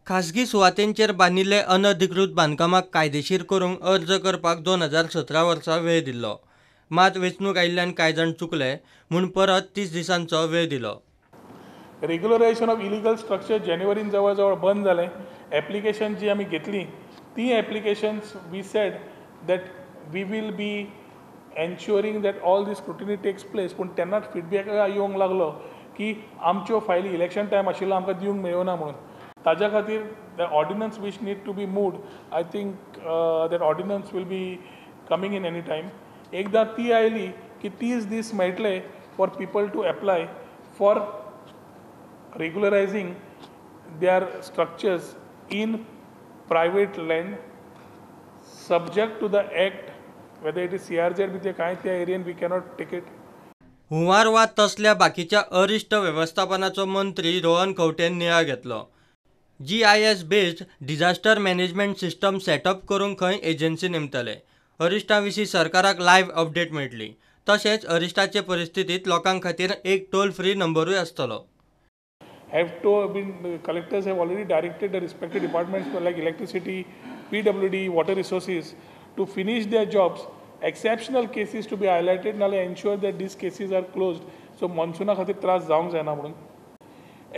खासगी सुवातेंचेर बांदिल्ले अनधिकृत बांदकामाक कायदेशीर करूंक अर्ज करपाक 2017 वर्सा वेळ दिल्लो. मात वेंचणूक आयिल्ल्यान कांय जाण चुकले म्हूण परत 30 दिसांचो वेळ दिलो. रेग्युलरायझेशन ऑफ इलिगल स्ट्रक्चर जानेवारीन जवळ जवळ बंद जालें. एप्लिकेशन जी आमी घेतली ती applications we said that we will be ensuring that all this scrutiny takes place. पूण तेन्नाच फिडबॅक येवंक लागलो की आमच्यो फायली इलेक्शन टायम आशिल्लो आमकां दिवंक मेळना म्हणून. ताज्या खातीर the ordinance which need to be moved, I think that ordinance will be coming in any time. एकदां ती आयली की 30 दीस मेळटले for people to apply for regularizing their structures in private land subject to the act, whether it is CRZ बी ते कांय त्या Ariane we cannot take it. हुंवार वा तसल्या बाकीच्या अरिश्ट वेवस्थापनाचो मंत्री रोहन खंवटेन नियाळ घेतलो. GIS based disaster management system setup करूंक खंय एजन्सी नेमतले. अरिश्टां विशीं सरकाराक लायव्ह अपडेट मेळटली. तशेंच अरिश्टाचे परिस्थितींत लोकां खातीर एक टोल फ्री नंबरूय आसतलो. Have to been collectors have already directed the respective departments like electricity, PWD, water resources to finish their jobs. Exceptional cases to be highlighted नाल्यार ensure that these cases are closed. So मॉन्सुना खातीर त्रास जावंक जायना म्हणून.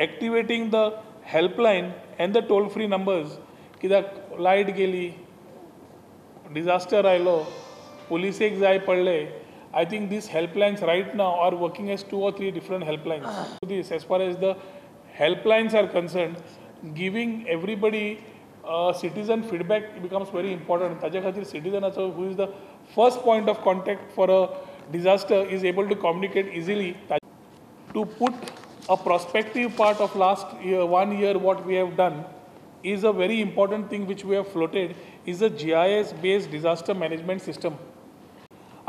Activating the helpline and the toll free numbers, कित्याक light गेली, disaster आयलो, पुलिसेक जाय पडले, I think these helplines right now are working as 2 or 3 different helplines. This as far as the helplines are concerned, giving everybody citizen feedback becomes very important. ताज्या खातीर सिटीजनाचो who is the first point of contact for a disaster is able to communicate easily. To put a prospective part of last year, 1 year what we have done is a very important thing which we have floated is a GIS based disaster management system.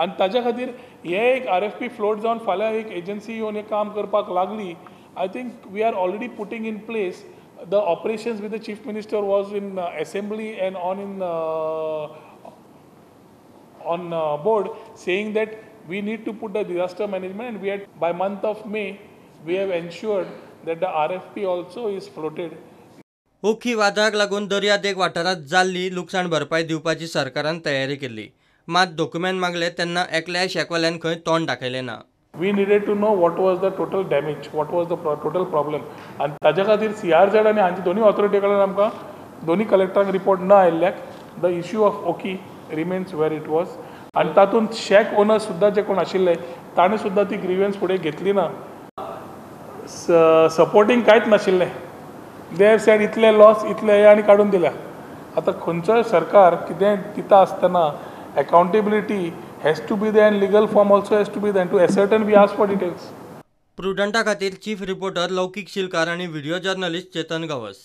आनी ताज्या खातीर हे एक RFP float जावन फाल्यां एक agency येवन हें काम करपाक लागली, I think we are already putting in place the operations with the Chief Minister was in assembly and on board saying that we need to put the disaster management, and we had by month of May we have ensured that the RFP also is floated. Ockhi वादळाक लागून दर्यादेग वाठारांत जाल्ली लुकसाण भरपाय दिवपाची सरकारान तयारी केल्ली. मात डॉक्युमेंट मागले तेन्ना एकल्याय शेकवाल्यान खंय तोंड दाखयलें ना. We needed to know what was the total damage, what was the total problem. आनी ताज्या खातीर CRZ आनी हांची दोनूय ऑथॉरिटी कडल्यान आमकां दोनूय कलेक्टरांक रिपोर्ट न आयिल्ल्याक the issue of Ockhi remains where it was. आनी तातूंत शॅक ओनर्स सुद्दां जे कोण आशिल्ले ताणें सुद्दां ती ग्रिव्हन्स फुडें घेतली ना. सपोर्टींग कांयच नाशिल्लें. They have said इतले लॉस इतले हे आनी काडून दिल्या. आतां खंयचोय सरकार कितेंय दिता आसतना accountability has to be there and legal form also has to be there. To ascertain we ask for details. प्रुडंटा खातीर चीफ रिपोर्टर लौकीक शिलकार आनी व्हिडिओ जर्नलिस्ट चेतन गावस.